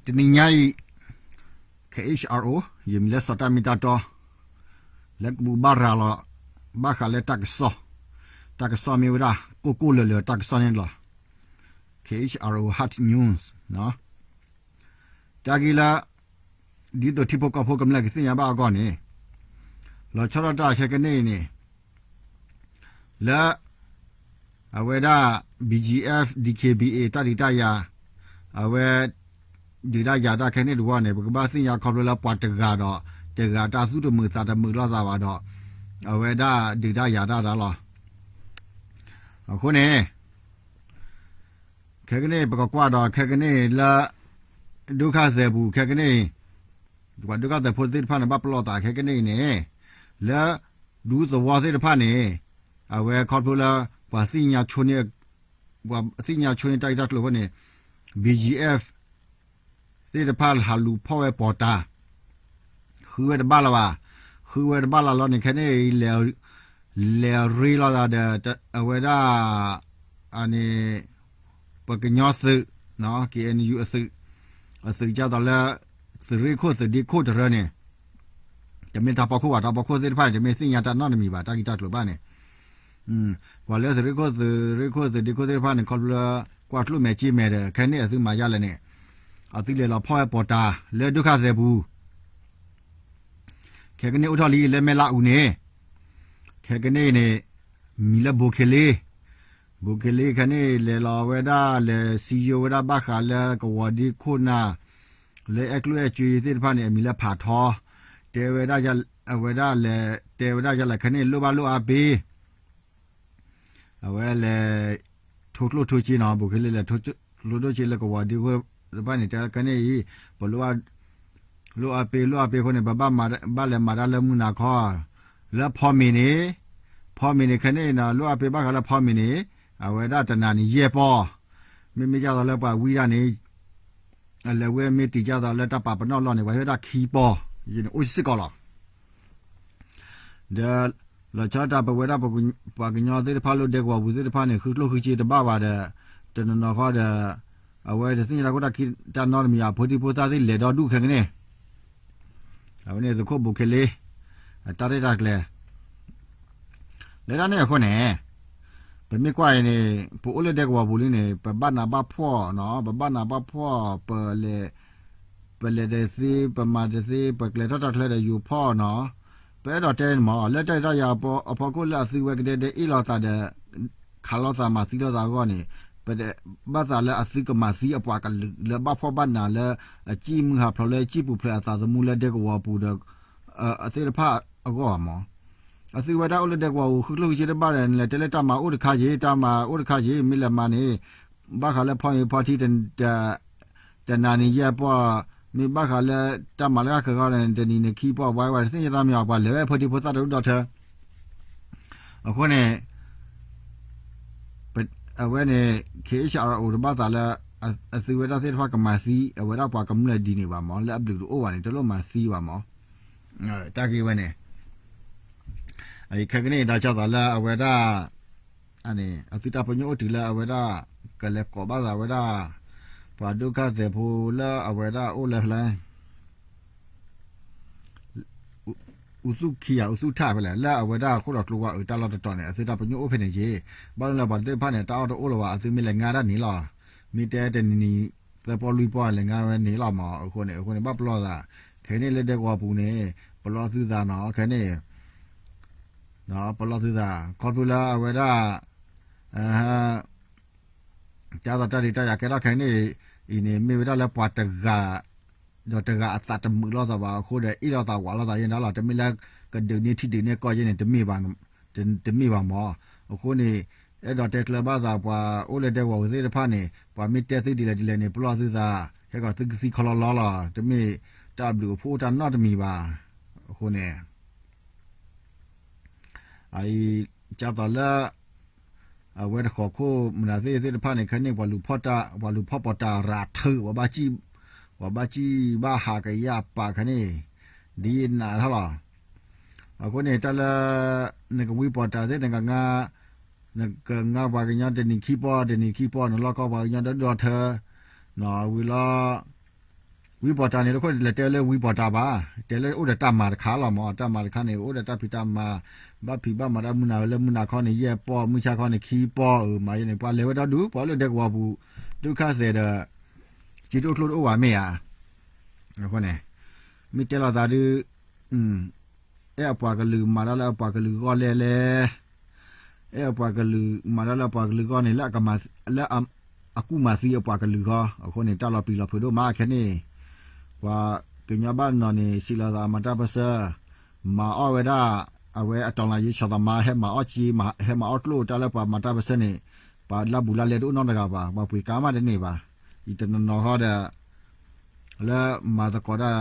တနံၤညါအံၤ K H R O ယမံၤလၢစီၤတၢ်မ့ၢ်တၢ်တီ လၢကဘူၣ်ဘၣ်ရၤလီၤ ဘၣ်ဃးလၢတၢ်ကစီၣ်, တၢ်ကစီၣ်မ့ၢ်ဝဲဒၣ် ကိၢ်ကိၢ်လၢၤလၢၤတၢ်ကစီၣ်န့ၣ်လီၤ. K H R O Hot News တၢ်ဂ့ၢ်လၢ ဒ်သိးထံဖိကီၢ်ဖိကမျၢၢ်ကသ့ၣ်ညါဘၣ်အဂီၢ်န့ၣ် လီၤဆီဒၣ်တၢ်ခဲကနံၣ်အံၤန့ၣ် လၢ အဝဲဒၣ် B G F D K B A တၢ်ဒုးတၢ်ယၤ အဝဲ ဒုးတၢ်ယၤတၢ်ခဲကနံၣ်တဝီန့ၣ် ပကဘၣ်သ့ၣ်ညါခီဖျိလၢပှၤတဂၤဒီး တဂၤတၢ်သူၣ်တမုာ်သးတမုာ်လိာ်သးဘၣ်ဒီး အဝဲဒၣ်ဒုးတၢ်ယၤတၢ်ဒၣ်လီၤ. အဃိန့ၣ် ခဲကနံၣ်ပကကွၢ်ဒီးခဲကနံၣ်လၢ ဒုက္ခသည်ပူၤခဲကနံၣ် ပှၤဒုက္ခသည်ဖိသ့ၣ်တဖၣ်န့ၣ် ဘၣ်ပလီၢ်သးခဲကနံၣ်အံၤန့ၣ် လၢ ဒူသဝီသ့ၣ်တဖၣ်န့ၣ် အဝဲခီဖျိလၢ ပှၤသ့ၣ်ညါဆိန့ၣ် ပှၤသ့ၣ်ညါဆိန့ၣ်တၢ်ဂ့ၢ်တၢ်ကျိၤအဃိန့ၣ် B G F သ့ၣ်တဖၣ်ဟးလူၤဖီၣ်ဝဲပီၤတၢ် ဃုဝဲတဘၣ်လၢၤဘၣ်. ဃုဝဲတဘၣ်လၢၤလီၤန့ၣ် ခဲန့ၣ် လဲၤရ့လိာ်သးဒီး အဝဲဒၣ် အန့ၣ် ပှၤကညီသုး K N U အသုး အသုးကၢ်သိးလၢ သုးရ့ၣ်ခိၣ်သုးဒ့ခိၣ်တရၢန့ၣ် တမ့ၢ်တၢ်ဖီခိၣ်ဘၣ် တၢ်ဖီခိၣ်သ့ၣ်တဖၣ်န့ၣ် တမ့ၢ်သ့ၣ်ညါတၢ်နီတမံၤဘၣ် တၢ်ဂ့ၢ်တၢ်ကျိၤဘၣ်န့ၣ် ပှၤလၢသုးရ့ၣ်ခိၣ်သုးရ့ၣ်ခိၣ်သုးဒ့ခိၣ်သ့ၣ်တဖၣ်န့ၣ် ခီဖျိလၢ ကွၢ်ကျိၣ်မဲာ်က့မဲာ်ဒီး ခဲန့ၣ်အသုမၤယါလဲၣ်န့ၣ် အသုလဲၤလီၤဖီၣ်ဝဲပီၤတၢ်လၢဒုက္ခသည်ပူၤ ခဲကနံၣ်အိၣ်ထီၣ်လံလၢမဲၢ်လါအူန့ၣ် ခဲကနံၣ်အံၤန့ၣ် မံၤလၢဘိၤခ့လ့ ဘိၤခ့လ့ခဲန့ၣ် လဲၤလီၤဝဲဒၣ်လဲၤစံယိၤဝဲဒၣ်ဘၣ်ဃးလၢကဝီၤဒ့ခိၣ်နၢ် လၢအဲၣ်ကျိၣ်အဲၣ်စ့သ့ၣ်တဖၣ်န့ၣ် အမံၤလၢဖးထီ တဲဝဲဒၣ် အဝဲဒၣ်လဲၤ တဲဝဲဒၣ်ယၤလၢခဲန့ၣ် လိၣ်ဘၣ်လိၣ်အါပ့ၤ အဝဲလဲၤ ထိကျိၣ်ထိစ့နီၤ ဘိၤခ့လ့လဲၤ ထိကျိၣ်ထိစ့လၢကဝီၤဒ့ခိၣ်တဖၣ်န့ၣ် တဲခဲန့ၣ်အံၤ ပလိၣ် လိၣ်အါပ့ၤ လိၣ်အါပ့ၤအဃိန့ၣ် ပဘၣ်လဲၤမၤတၢ်လၢမုၢ်နၤခီ လၢဖီမ့ၤန့ၣ် ဖီမ့ၤန့ၣ် ခဲန့ၣ်နီၤ လိၣ်အါပ့ၤဘၣ်ဃးလၢဖီမ့ၤန့ၣ် အဝဲဒၣ်တနၤန့ၣ်ယဲၢ်ပီၢ် မ့မ့ၢ်ဒ်သိးလၢပှၤဝံဒၣ်န့ၣ် အလဲၤဝဲမ့ၢ်တံာ်ဒ်သိးလၢတၢ်ပာ်ပနီၣ်လီၢ်န့ၣ် ပှၤဟ့ၣ်ဝဲဒၣ်ခံပီၢ် ယန့ၣ်အိၣ်စ့ၢ်ကီးလီၤ. ဒီး လီၤဆီဒၣ်တၢ်ပဝဲဒၣ် ပှၤကညီသ့ၣ်တဖၣ်လၢဒဲကဝီၤပူၤသ့ၣ်တဖၣ်န့ၣ် ဃုကျိၣ်ဃုစ့တဘၣ်ဘၣ်ဒီး တနီၤနီၤဃီဒီး အဝဲတသ့ၣ်ညါတၢ်ခိၣ်တၢ်ခံတၢ်နီတမံၤ အဖိဒံဖိသၣ်သ့ၣ်လဲၤဒီဒူၣ်ခဲကနံၣ် အဝဲန့ၣ်သုးခိၣ်ဘိၤခ့လ့ အတၢ်ရဲၣ်တၢ်ကျဲၤ လၢတၢ်န့ၣ်အဃိန့ၣ် ပမ့ၢ်ကွၢ်အံၤန့ၣ် ပအိၣ်လၢဒဲကဝီၤပူၤလံန့ၣ် ပဘၣ်နးဘၣ်ဖှီၣ်နီၤ ပဘၣ်နးဘၣ်ဖှီၣ် ပလဲၤ ပလဲၤတသ့ ပမၤတသ့ ပကျဲၤထီၣ်တၢ်ချၢဒီးယိၤဖီၣ်နီၤ ပအဲၣ်ဒိးတဲန့ၣ်မ့ၢ် လၢတၢ်ဒုးတၢ်ယၤအဖီခိၣ်လၢအသုဝဲကဒဲဒဲအ့ၣ်လိာ်သးဒီး ခးလိာ်သးမၤသံလိာ်သးအဂီၢ်န့ၣ် ပဘၣ်သးလၢအသုကမၤသံအပှၤကလုာ် လၢဘၣ်ဖှီၣ်ဘၣ်နးလၢ အစံၣ်မုၢ်ဟးဖျိးလၢအစံၣ်ပူၤဖျဲးအသးသမူလၢဒဲကဝီၤပူၤဒီး အသ့ၣ်တဖၣ်အဂီၢ်မ့ၢ် အသုဝဲဒၣ်အိၣ်လၢဒဲကဝီၤပူၤ ဃုကျိၣ်ဃုစ့တဘၣ်ဒီး နလဲၤတဲလၢတၢ်မၤအိၣ်တခါယ့ၤ တၢ်မၤအိၣ်တခါယ့ၤ မ့ၢ်လဲၤမၤန့ၣ် ဘၣ်ဃးလၢဖီမ့ၤဖီထံ တနၤန့ၣ်ယဲၢ်ပီၢ် မ့ၢ်ဘၣ်ဃးလၢတၢ်မၤလၢဃၣ်ဃၢၤဂီၢ်န့ၣ် တနံၤန့ၣ်ခံပီၢ် ဝဲဝဲတသ့ၣ်ညါတၢ်မ့ၢ်အီၤ ပှၤလဲၤဝဲဖိဒံဖိသၣ်တဒူၣ်ဒီထၢ အဃိန့ၣ် အဝဲန့ၣ် K H R O တဘၣ်သးလၢ အသုဝဲဒၣ်သ့ၣ်တဖၣ်ကမၤသံ အဝဲဒၣ်ပှၤကမျၢၢ်ဒ်န့ၣ်ဘၣ်မ့ၢ် လၢအဘျုးတအိၣ်ဘၣ်န့ၣ် တလိၣ်မၤသံဘၣ်မ့ၢ် တၢ်ဂ့ၢ်ဝဲန့ၣ် ခဲကနံၣ်အံၤဒၣ်ကၢ်သိးလၢအဝဲဒၣ် အသုတၢ်ပညိၣ်အိၣ်တုၤလၢအဝဲဒၣ် ကလဲၤကိးဘၣ်သးဝဲဒၣ် ပှၤဒုက္ခသည်ဖိလၢအဝဲဒၣ်အိၣ်လၢဖဲလဲၣ် အူသူၣ်ခံဂၤ အူသူၣ်ထၣ်ဖဲလဲၣ် လၢအဝဲဒၣ်အခိၣ်ဒီးကျိဝါအုးတၢ်လီၢ်တတီၤန့ၣ် အသုတၢ်ပညိၣ်အိၣ်ဖဲန့ၣ်က့ၤ ဘၣ်လၢပှၤသ့ၣ်တဖၣ်န့ၣ် တၢ်အီၣ်တအိၣ်လၢၤဘၣ် အသုမ့ၢ်လဲၤငါဒၣ်န့ၣ်လီၤ. မ့ၢ်တဲတနံၤနံၤ သၢပီၢ်လွံၢ်ပီၢ် လဲၤငါဝဲန့ၣ်လီၤမး အဃိန့ၣ် အဃိန့ၣ် ဘၣ်ပလီၢ်သး ခဲန့ၣ်လၢဒဲကဝီၤပူၤန့ၣ် ပလီၢ်သုသးနီၤ ခဲန့ၣ် ပလီၢ်သုသး ခီဖျိလၢအဝဲဒၣ် တၢ်သးတၢ်ဒုးတၢ်ယၤကဲထီၣ်ခဲန့ၣ်အံၤန့ၣ် မ့ၢ်ဝဲဒၣ်လၢပှၤတဂၤ ဒီးတဂၤအသးတမုာ်လိာ်သးဘၣ်အဃိဒီး အ့ၣ်လိာ်သးဝးလိာ်သးယဲၢ်ဒၣ်လီၤ. တမ့ၢ်လၢကဒုးန့ၢ်ထံဒုးန့ၢ်ကီၢ်ယဲၢ်န့ၣ် တမ့ၢ်ဘၣ်မး. အဃိန့ၣ် အဲၣ်ဒိးတဲကျၢၤဘၣ်သးပှၤအိၣ်လၢဒဲကဝီၤပူၤသ့ၣ်တဖၣ်န့ၣ် ပှၤမ့ၢ်တဲသုဒ်လဲၣ်ဒ်လဲၣ်န့ၣ် ပလီၢ်သုသး ဟဲကီးသုကသံခီလီလီလီၤ. တမ့ၢ်တၢ်အဘျုးအဖှိၣ်အိၣ်တၢ်နီတမံၤဘၣ်. အဃိန့ၣ် အအံၤ ကၢ်သိးလၢ အဝဲတဃီၤခိၣ်မနုၤသ့ၣ်သ့ၣ်တဖၣ်န့ၣ် ခဲန့ၣ် ပှၤလူၤဖီၣ်တၢ် ပှၤလူၤဖီၣ်ပီးတၢ်ရၤထၢၣ် ပှၤဘၣ်စံၣ် ပှၤဘၣ်စံၣ်ဘၣ်ဟးကယၢ်ပာ်ခဲန့ၣ် ဒ်နးထီၣ်လီၤ. အဃိန့ၣ် တၢ်လၢ နကဝံပီးတၢ်သ့ၣ် နကငါ နကငါပှၤကညီတနံၤခံပီၢ် တနံၤခံပီၢ် နလီၢ်ကီၢ်ပှၤကညီဒီဒီထၢ နီၤဝံၤလီၤ ဝံပီၣ်တၢ်န့ၣ် တခိၣ်လဲၤတဲလၢဝံပီၣ်တၢ်ဘၣ်, တဲလၢအိၣ်ဒီးတၢ်မၤတခါလီၤမး, တၢ်မၤတခါန့ၣ် အိၣ်ဒီးတၢ်ဖံးတၢ်မၤ, ဘၣ်ဖံးဘၣ်မၤတၢ်မုၢ်နၤလၢမုၢ်နၤခီန့ၣ် ယဲၢ်ပီၢ်, မုၢ်ဆါခီန့ၣ် ခံပီၢ်, မၤယဲန့ၣ် ပှၤလဲၤဝဲဒီဒူၣ်, ပှၤလၢဒဲကဝီၤပူၤ ဒုက္ခသည်ဒီး စ့တအိၣ်ချိၣ်တအိၣ်ဘၣ်မ့ၢ်ဧါ. အဃိန့ၣ် မ့ၢ်တဲလိာ်သးဒုး အဲၣ်အပှၤကလုာ်မၤတၢ်လၢအပှၤကလုာ်ဂီၢ်လဲၣ်လဲၣ်, အဲၣ်အပှၤကလုာ်မၤတၢ်လၢအပှၤကလုာ်ဂီၢ်န့ၣ် လၢ လၢအကူၣ်မၤသံအပှၤကလုာ်ဃီ, အဃိန့ၣ် တၢ်လီၤပျံၤလီၤဖုးဒိၣ်မးခဲန့ၣ်, ပှၤကညီဘၣ်နီၤန့ၣ် စံးလီၤသးမၤတၢ်ပၢၢ်ဆၢ, မၤအီၣ်ဝဲဒၣ် အဝဲအတီၤလၤယ့ဆီၣ်သးမါ ဟဲမၤအီၣ်က့, ဟဲမၤအီၣ်ကျိၣ်တၢ်လၢပှၤမၤတၢ်ပၢၢ်ဆၢန့ၣ်, ပှၤလၢဘူးလၢလဲတအိၣ်နီတဂၤဘၣ်, ပှၤပှ့ၤကါမးတန့ၢ်ဘၣ်, ယတနီၤနီၤဃီဒီး လၢမၤသကိးတၢ်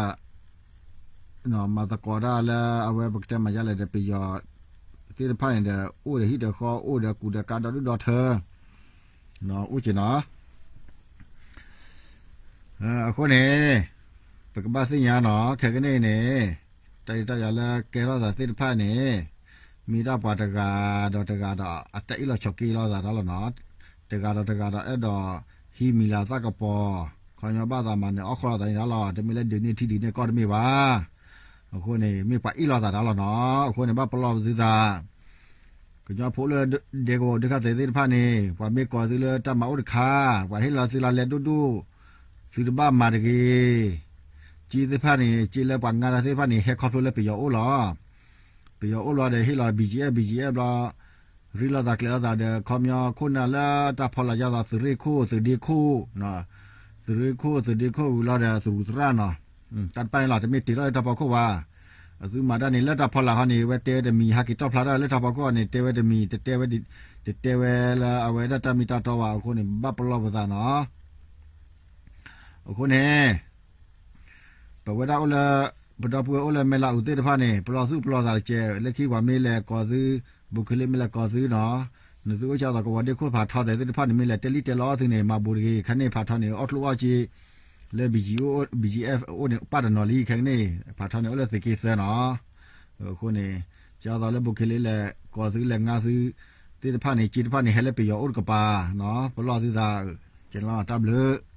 မၤသကိးတၢ်လၢအဝဲပကတဲမၤယါလဲၣ်ဒီး ပယီၤသ့ၣ်တဖၣ်န့ၣ်ဒီး အိၣ်ဒီးဟံၣ်ဒီးဃီ အိၣ်ဒီးကူဒီးကါဒီဒူၣ်ဒီထၢ အိၣ်က့ၤနီၤ. အဃိန့ၣ် ပကဘၣ်သ့ၣ်ညါနီၤ ခဲကနံၣ်အံၤန့ၣ် တၢ်ဒုးတၢ်ယၤလၢကဲထီၣ်သးသ့ၣ်တဖၣ်န့ၣ် မ့ၢ်ဒၣ်ပှၤတဂၤဒီးတဂၤဒီး အတၢ်အ့ၣ်လိာ်ဆိးက့လိာ်သးတၢ်လီၤနီၤ. တဂၤဒီးတဂၤဒီးအဲၣ်ဒိးဟံးမံၤလၤသၣ်ကပီၤ, ခီညီဘၣ်သးမၤနၢၤအီၣ်ဃီလိာ်သးန့ၣ်တၢ်လီၤ. တမ့ၢ်လၢဒုးန့ၢ်ထံဒုးန့ၢ်ကီၢ်တမ့ၢ်ဘၣ်. အဃိန့ၣ် မ့ၢ်ပှၤအ့ၣ်လိာ်သးတၢ်လီၤနီၤ. အဃိန့ၣ် ဘၣ်ပလီၢ်ပသုသး ကညီဖိလၢဒဲကဝီၤဒုက္ခသည်သ့ၣ်တဖၣ်န့ၣ် ပှၤမ့ၢ်ကိးသုလၢတၢ်မၤအိၣ်တခါ, ပှၤဟ့ၣ်လီၤသုလီၤလဲဒိၣ်ဒိၣ်, သုတဘၣ်မၤတဂ့ၤ. က့သ့ၣ်တဖၣ်န့ၣ် က့လၢပှၤငါတၢ်သ့ၣ်တဖၣ်န့ၣ် ဟဲခီဖျိလၢပယီၤအိၣ်လီၤ. ပယီၤအိၣ်လီၤဒီးဟ့ၣ်လီၤ ဘံၣ်ကၠံအဲၣ် ဘံၣ်ကၠံအဲၣ်ဘျီ ရ့လိာ်သးကျဲၤလိာ်သးဒီး ခီပညီခိၣ်နၢ်လၢတၢ်ဖီလာ်ယါသး သုးရ့ၣ်ခိၣ် သုးဒ့ခိၣ် သုးရ့ၣ်ခိၣ် သုးဒ့ခိၣ်ဝံၤလီၤဒီး သရူးသရၣ်နီၤ. တၢ်တဖၣ်န့ၣ်လီၤ တမ့ၢ်တ့ထီၣ်လၢတၢ်ဖီခိၣ်ဘၣ်. အသုမၤဒၣ်န့ၣ်လၢတၢ်ဖီလာ်ခီန့ၣ် ဝဲတဲဝဲတမံၤ ဟးက့ၤတီၣ်ဖျါတၢ်လၢတၢ်ဖီခိၣ်န့ၣ် တဲဝဲတမံၤ တတဲဝဲ တတဲဝဲလၢအဝဲဒၣ်တၢ်မ့ၢ်တၢ်တီဘၣ်. အဃိန့ၣ် ဘၣ်ပလီၢ်ပသးနီၤ. အဃိန့ၣ် ပဝဲဒၣ်အိၣ်လၢ ပဒီပုၢ်ဝဲၢ်အိၣ်လၢမဲၢ်လးအူးသ့ၣ်တဖၣ်န့ၣ် ပလီၢ်သူၣ်ပလီၢ်သးတကဲး လၢခံပှၤမ့ၢ်လဲၤကိးသု ဘူၣ်ခ့လ့မ့ၢ်လဲၤကိးသုနီၤ, နသုအိၣ်ဆၢသီကဝီၤဒ့ခိၣ်ဖးထီသဲးသ့ၣ်တဖၣ်န့ၣ် မ့ၢ်လဲၤတဲလံတဲလီအီၣ်သုန့ၣ် မၤဘူးတဂ့ၤ. ခဲန့ၣ်ဖးထီန့ၣ် အီၣ်ကျိၣ်အီၣ်စ့ လၢ ဘံၣ်ကၠံ ဘံၣ်ကၠံအဲၣ် အိၣ်န့ၣ် ပၣ်တနီၤလံခဲကနံၣ် ဖးထီန့ၣ် အိၣ်လၢသုးက့သၢနီၤ. အဃိန့ၣ် ကၢ်သိးလၢဘူၣ်ခ့လ့လဲၤကိးသုလဲၤငါသု သ့ၣ်တဖၣ်န့ၣ် က့တဖၣ်န့ၣ် ဟဲလၢပယီၤအိၣ်တကပၤနီၤ ပလီၢ်သုသး ကဲလီၤတၢ်ဘျုး